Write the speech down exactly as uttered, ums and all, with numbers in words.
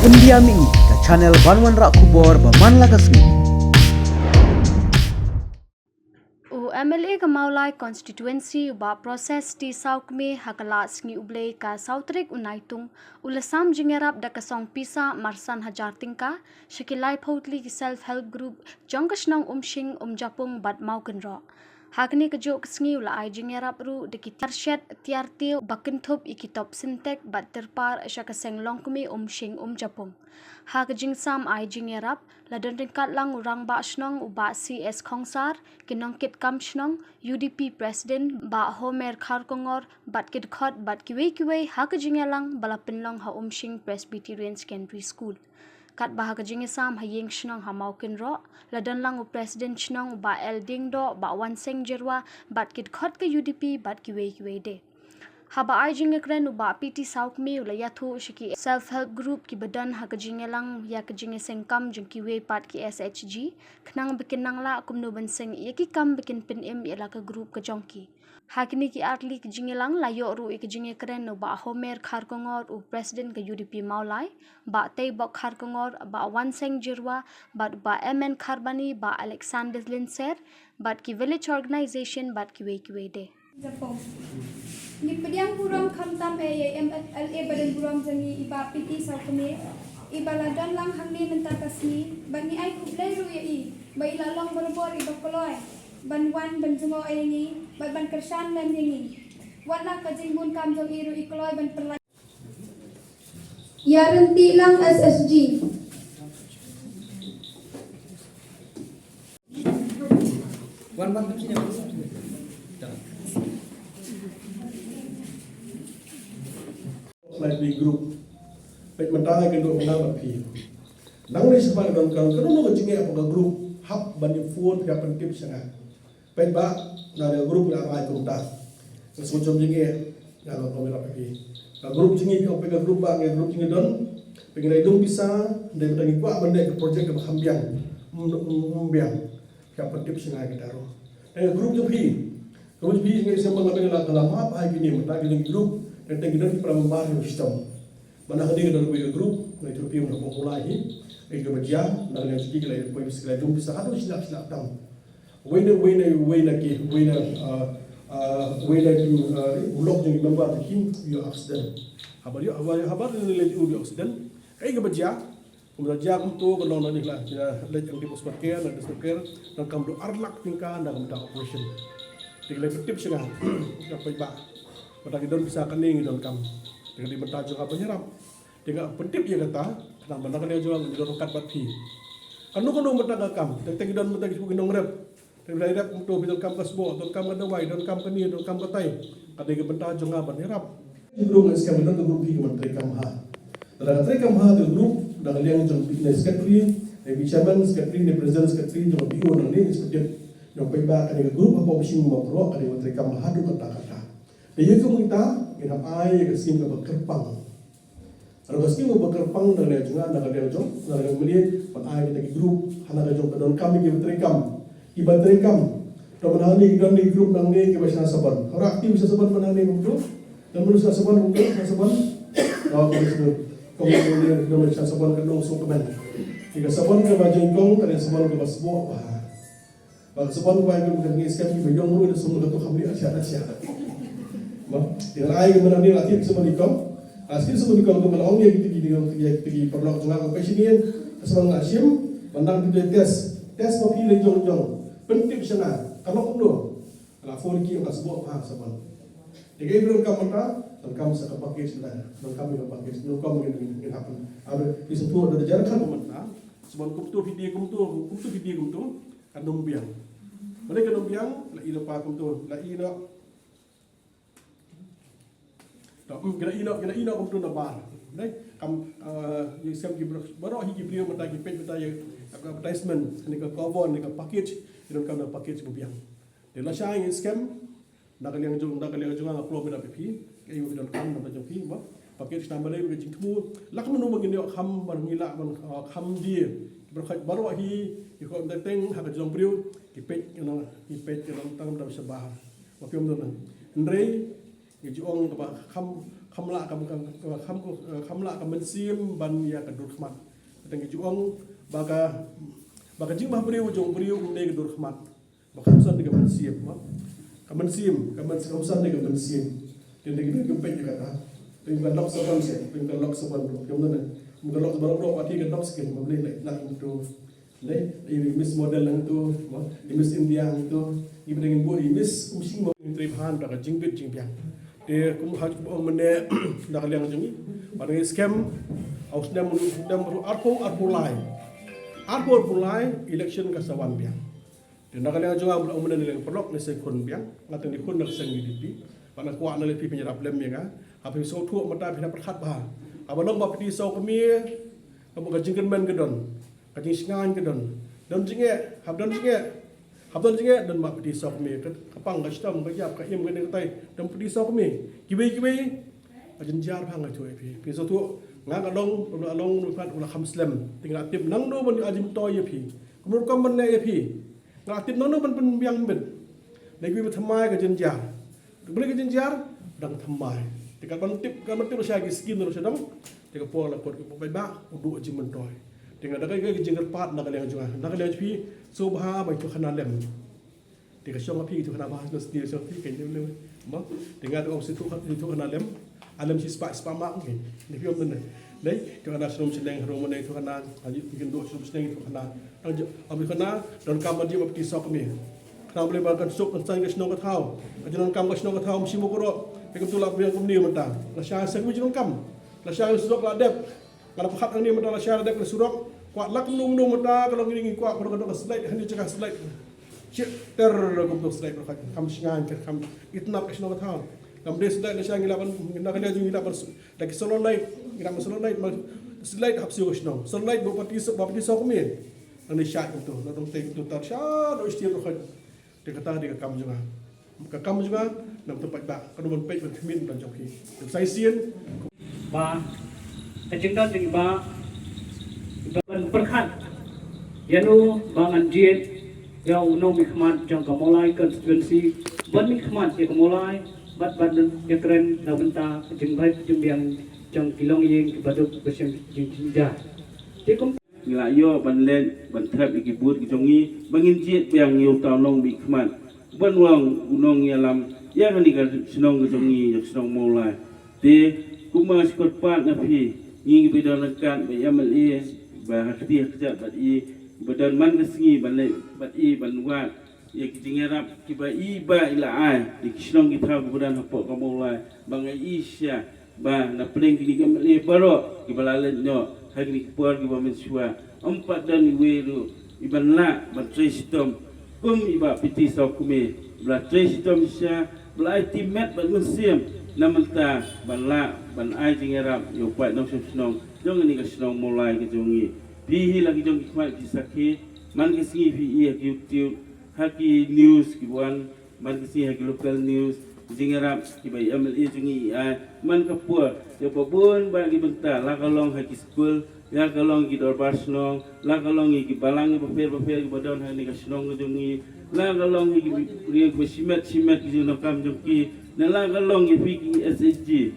India Mini, ka channel ban wanrah khubor ba man la ka sngi. U M L A ka Mawlai Constituency u Bah Process T Sawkmie ha ka lad sngi U Blei ka saw tarik u Naitung u la sam jingïarap da ka song pisa marsan hajar tyngka sha ki laiphew tylli ki self help group jong ka shnong Umshing Umjapung bad Mawkynroh. Ha kane ka juh ka sngi u la ai jingïarap ruh da ki tiar shet tiar tiew ba kynthup ïa ki top Sintex bad tirpal sha ka seng Longkmie Umshing Umjapung. Ha ka jingsam ai jingïarap la don ryngkat lang u rangbah shnong u Bah C S Khongsar, ki nongkitkam shnong, U D P President Bah Homer Kharkongor bad ki dkhot bad kiwei kiwei ha ka jingïalang ba la pynlong ha Umshing Presbyterian Secondary School. Katba ha ka jingïasam ha ïing shnong ha Mawkynroh la don lang u President shnong u Bah L Diengdoh, Bah Wanseng Jyrwa bad ki dkhot ka U D P bad kiwei kiwei de. Haba ai jingïakren u Bah P T Sawkmie u la ïathuh sha ki self help group kiba don ha ka jingïalang ïa ka jingïaseng kam jong kiwei pat ki S H G khnang ba kin nang lah kumno ban seng ïa ki kam ba kin pynim ïa la ka group ka jong ki. Ha kine ki artylli ki jingïalang la ïoh ruh ïa ka jingïakren u Bah Homer Kharkongor u President ka U D P Mawlai, Bah Teibok Kharkongor, Bah Wanseng Jyrwa bad Bah M N Kharbani, Bah Alexander Linser bad ki village organization bad kiwei kiwei de. Japong. Ngi pdiang burom khamtam ïa i M L A badonburom jong ngi i Bah P T Sawkmie, iba la don lang hangne mynta ka sngi, bad ngi ai khublei ruh ïa i ba i la long barabor iba kloi ban wan ban jngoh ïa ngi bad ban kyrshan lem ïa ngi. Wat la ka jingbun kam jong i ruh i kloi ban pynlait. Ïa Rynti Lang S S G. Wan, wan, wan. Like the group. Peit mynta ka dok na ba phi. Nang ni shuwa don kan, kan no jingeh ka group hap ban ïa phone ka pyntip sha nga. Peit ba na ka group la rai kumta. Ka sngewbha jong jingeh na ka group la phi. Ka group jingeh ka peit ka group ba ka group jingeh don. Peit ngi dei dum pisa, dei ba ngi kwah ban dei ka project kaba kham biang. Ym, ym, ym biang. Ka pyntip sha nga kita ruh. Dei ka group jong phi. Ka group jong phi ngi sngewbha ban la, la map ha kine mynta ki jong ki group. Dei tang ki don ki para member ki ba shitom. Ba na ka dei ka don ka group, ngi tu phi na ka pula hi. Ngi ka ba jia, na ka dei ki la poi bis ki la dum pisa haduh sila sila tam. Wei na, wei na, wei na ki, wei na, ah, ah, wei na ki, ah, u lok jong ki member ki ïoh accident. Habar ïoh, habar, habar ni le u ïoh accident. Ka ïa ka ba jia, kumta jia kumto ka long na ni la, jia leit ang di hospital care, na di hospital care, na kam do ar lak tyngka, na kumta operation. Te ka la pyntip sha nga, ka peit ba. Mynta ki don pisa kane ngi donkam. Te ka dei mynta jong ka ba ïarap. Te nga pyntip ïa kata, khnang ba na ka liang jong nga ngi don ryngkat bad phi. Kano kano mynta ka kam, teng teng ngi don mynta ki sbu ki nongrep. Te ngi rep kumto phi donkam ka sboh, donkam ka dawai, donkam kane, donkam katai. Ka dei ka bynta jong nga ban ïarap. Ki group ngi skhem don ka group phi ka ban treikam ha. Lada ka treikam ha ka group, da ka liang jong phi ne secretary, ne phi chairman, secretary, ne president, secretary, jong phi o nang ne executive. Jong phi ba ka dei ka group hapoh Umshing Mawkynroh, ka dei ka treikam ha tu kata kata. Te ïa ka mynta, ngin hap ai ka skim kaba kyrpang. Ruh ka skim kaba kyrpang na ka liang jong nga, na ka liang jong, na ka liang mynne, ban ai kita ki group, ha na ka jong ka donkam ki ba treikam. Ki ba treikam. To ban hangne ki don ki group nangne ki ba shna sabon. Ora ki ba shna sabon ban hangne kumto. Don ba shna sabon kumto, shna sabon. Oh, kumto. Kumto ki don ba shna sabon ka dong suk ka ban. Ki ka sabon ka ba jingkong, ka dei sabon ka ba sboh ba. Ba ka sabon ba ïa ka ngi skhem ki ba ïong ruh da sum ka tu kham ri asia asia. Ba, ïa ai ka mynta ni la tip sabon i kong. A skim sabon i kong ka ba la ong ïa ki, ki, ki, ki, ki paralok jong nga ka question ïa. Ka sabon nga shim, ba nang ki test. Test ba phi la jong jong. Pyntip sha nga. Ka long kumno. Ka la phone ki ka sboh ba sabon. Te ka i briew kam mynta, donkam sa ka package na. Donkam ïa ka package. Donkam ïa ka, ïa ka happen. Ar, ki sngewthuh da jar ka mynta. Sabon kumto phi die kumto, kumto phi die kumto. Ka nongbiang. Balei ka nongbiang, la ïoh pa kumto, la ïoh. To, hmm, ka la ïoh, ka la ïoh kumto na bar. Dei, kam, eh, ïa skhem ki briew, baroh hi ki briew mynta ki peit mynta ïa, ka advertisement, ne ka cover, ne ka package, ïa donkam na package ba biang. Dei lashai ngi skhem, na ka liang jong, na ka liang jong nga kloi mynta phi, ka ïoh donkam na ka jong phi, ba. Package na balei ka jingthmu. Lak mano ba ngin ïoh kham ban ngi lah ban, uh, kham die. Ki baroh hi, ki khot da teng ha ka jong briew, ki peit, you know, ki peit, you know, tang da shabar. Ba phi ym don. Hynrei, Ngi ju ong kaba kham, kham lah ka, ka, ka, kham, kham lah ka mynsiem ban ïa ka dur khmat. Kata ngi ju ong ba ka, ba ka jingbhabriew jong u briew um dei ka dur khmat. Ba kham san dei ka mynsiem, ba ka mynsiem, ka mynsiem, kham san dei ka mynsiem. Te dei ka peit ïa kata. Te ka lok saban se, te ka lok saban, ka mynsiem. Ka lok saban, ba ka lok saban, ba ka lok saban. Dei, i Miss Model hangto, mo, i Miss India hangto, i ba dang buh i Miss Umsing mo, i trei bha da ka jingbit jingbiang. Te kum ha kum ong mynne da ka liang jong i, ba dang skhem, au snem, snem arphew, arphew lai. Arphew, arphew lai, election ka sa wan biang. Te na ka liang jong nga, ong mynne na liang paralok ne sa khun biang, nga tang di khun na ka seng U D P. Ba nga kwah na lei phi pynïarap lem ïa nga. Haba phi sngewthuh mynta phi la pyrkhat bha. Haba long ba phi ti saw kmie, ka mut ka jingkyrmen ka don. Ka jingshngaiñ ka don. Don jingeh, haba don jingeh. Haba don jingeh, don ba phi ti saw kmie. Ka, ka pang, ka shitom, ka ïap, ka im, ka ne ka tai. Don phi ti saw kmie. Kiwei kiwei. Ka jynjar bha nga ïathuh ïa phi. Phi sngewthuh, nga ka long, u la long, u la kham slem. Te nga tip nangno ban ai jingmyntoi ïa phi. Kumno rukom ban leh ïa phi. Nga tip nangno ban pynbiang bit. Lei kiwei ba thymmai ka jynjar. Balei ka jynjar, dang thymmai. Te ka ban tip, ka ban tip lashai ki skim lashai dang. Te ka por la kot ka paidbah, u duh jingmyntoi. Te nga da ka, ka jingkyrpad na ka liang jong nga. Na ka liang jong phi, sngewbha ba ïathuh khana lem. Te ka shong ha phi ïathuh khana bha, na sdie shong phi ka lem lem. Mo, te nga da ong shu ïathuh khana lem. Lem shispah, shispah mark, okay. Ni phi ong mynne. Lei, ïathuh khana shnong shneng, harum mynne ïathuh khana, ha ïa phi kin duh shnong shneng ïathuh khana. Dang jia, am ïathuh khana, donkam ban jia ba phi ti saw kmie. Khnang balei ba kan suk kan saiñ ka shnong ka thaw. Ka jingdonkam ka shnong ka thaw, ym shim u kyrwoh. Phi kumtu la biang kumne mynta. Lashai sa kumne jingdonkam. Lashai surok la dep. Nga la pyrkhat hangne mynta lashai la dep ka surok. Kwah lak kumno kumno mynta ka long ngi kwah kumno ka dok ka slide, hangne jaka slide. Shit, ter kumtu slide ba kham shngaiñ ka kham itynnad ka shnong ka thaw. Kam dei slide lashai ngi la ban, na ka liang jong ngi la ban Da ki solar light, ngi dang solar light, ma solar light hap siew ka shnong. Solar light ba pati so, ba pati so kmie. Nang ni shait kumtu, na tong teng kumtu tar shait, do istir ro khoi. Te kata dei ka kam jong nga. Ka kam jong nga, nang tu pait ba, ka ban peit ban khmih ban jong ki. Te sai sien. Ba, ka jingdon jong ba, ban pyrkhat. Ïa no ba ngan jied, ïa u nongmihkhmat jong ka Mawlai constituency, ban mihkhmat ïa ka Mawlai, bad ban ïakren na bynta ka jingbha jingbiang jong ki longïing kiba duk ba shem jingjynjar. Te kum ngi la ïoh ban leit ban thep ïa ki vote ki jong ngi ba ngin jied biang ïa uta u nongmihkhmat ban long u nongïalam ïa kane ka shnong ka jong ngi, ïa ka shnong Mawlai. Te kumba shu kyrpad na phi, ngi ngi ba don ryngkat bad ïa M L A ba ha kti ha kjat bad i, ba don man ka sngi ban leit bad i ban wad ïa ki jingïarap kiba i ba i la ai ïa ki shnong ki thaw kiba don hapoh ka Mawlai, ba nga i sha ba na pdeng kine ki M L A baroh kiba la leit noh ha kine ki por kiba mynshuwa, ym pat don iwei ruh i ban lah ban trei shitom kum i Bah P T Sawkmie, ba la trei shitom shisha, ba la ai timet bad mynsiem na mynta ban lah ban ai jingïarap ïa u paid nongshong shnong jong kane ka shnong Mawlai ka jong ngi. Phi hi la ki jong ki khmat ki sakhi, man ka sngi phi i ha ki YouTube, ha ki news kiba wan, man ka sngi ha ki local news, ki jingïarap kiba i M L A jong ngi i ai, man ka por, ïa ba bun ba ki bynta, la ka long ha ki skul, la ka long ki dorbar shnong, la ka long ïa ki balang ïa bapher bapher kiba don ha kane ka shnong ka jong ngi, la ka long ïa ki briew kiba shimet shimet ki jingdonkam jong ki, ne la ka long ïa phi ki S H G.